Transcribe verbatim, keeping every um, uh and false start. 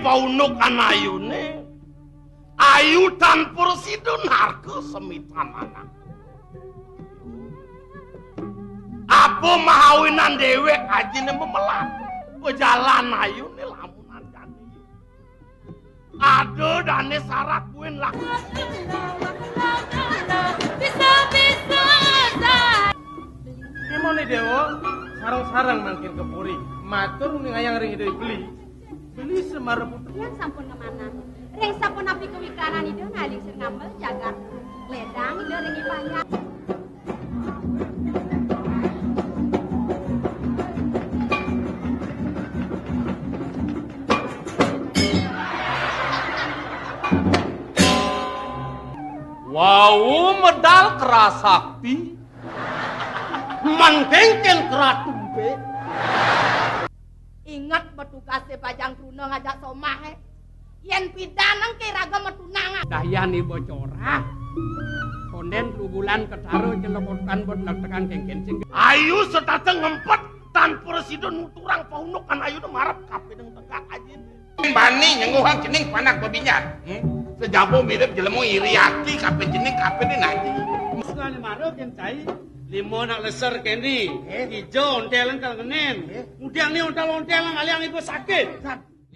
Paundukan ayune ayu tan prasida narka semitan anak. Apa mahawinan dewek ajine memelan? Pejalan ayune lamunan jani. Ada dane sarat buin lah. Bisa-bisa. Gimana, Dewa? Sarang-sarang mangkin ke puri. Matur ningayang ring Ida beli. Beli semara putra. Yang sampun ngemanah. Ring sapunapi kawikranan Ida nalih sing nambel jagat. Ledang Ida ring panjang. Wau medal kerasakti. Mangkengken keratumpe. Inget betugase Bajang Truna ngajak somahe. Yen pidan engke raga metunangan. Dahyan iba corah. Konden telu bulan ketara jelo kotukan bot lektekan kengken sing. Ayu setata ngempet tan prasida nuturang paundukan ayune marep kapedeng tegak ajine. Bani nyengguhang cening panak bebinyan. Hmm? Sejaba mirip jelema iri ati kape cening kape di nanti. Sugane mara ken cai. Lima nak leser keni. Eh? Ijo ontelan kal ngenen. Eh? Mudian ni ontel-ontelan aliang iku sakit.